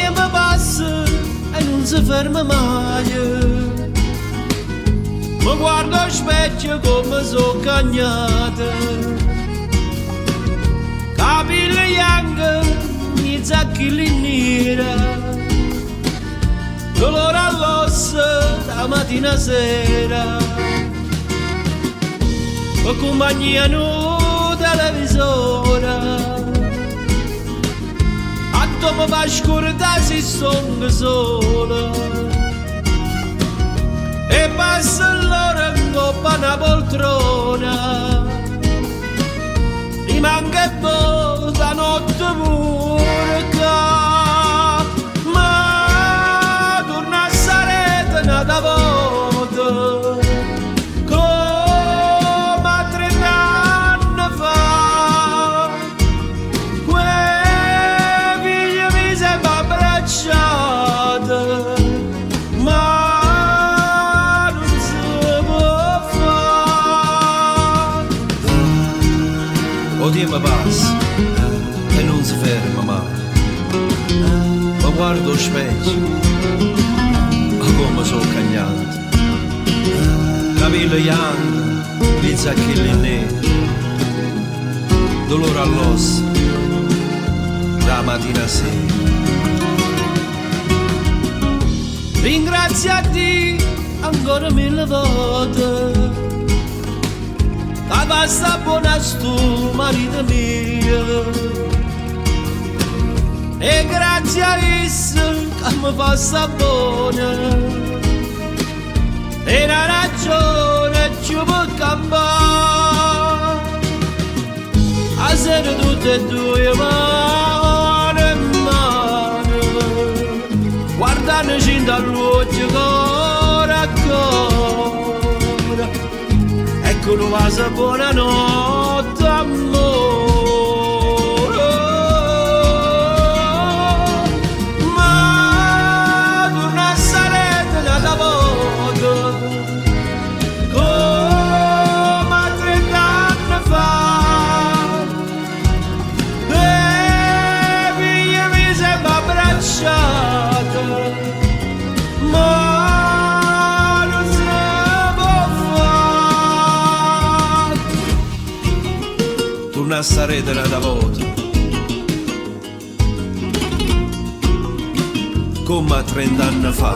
tiempo passa e nun se ferma maje. Me guardo 'o specchio comme so' cagnato. Capille janche, 'mmiezz' a chilli nire. Dolore all'ossa da matina a sera. Pe cumpagnia nu televisore. Addò me fa scurdà si stongo solo. E passo ll'ore 'ncopp' a na poltrona. Rimango 'e vvote 'a notte pure ccà. Ma turnasse aret n'ata vota. Comme a trent'anne fa. Cu 'e figlie miei sempe abbracciate. Ma nun se po' fa. O tiempo passa e nun se ferma mai. Me guardo 'o specchio, ma comme so' cagnato. Capille janche, 'mmiezz' a chilli nere. Dolore all'ossa, d' 'a matina a sera. Ringrazio a Dio ancora mille vote. Ca fa sta buono stu marito mio. E grazie a isso ca me fa sta buono. E na ragione cchiù pe campà. A sera tutte e duje mano e mano. Guardannoce 'int' all'uocchie core a core. E cu nu vaso buonanotte ammore. Ma turnasse aret n'ata vota. Comme a trent'anne fa. E figlie miei sempe abbracciate. Ma nun se po' fa. Turnasse aret n'ata vota. Comme a trent'anne fa.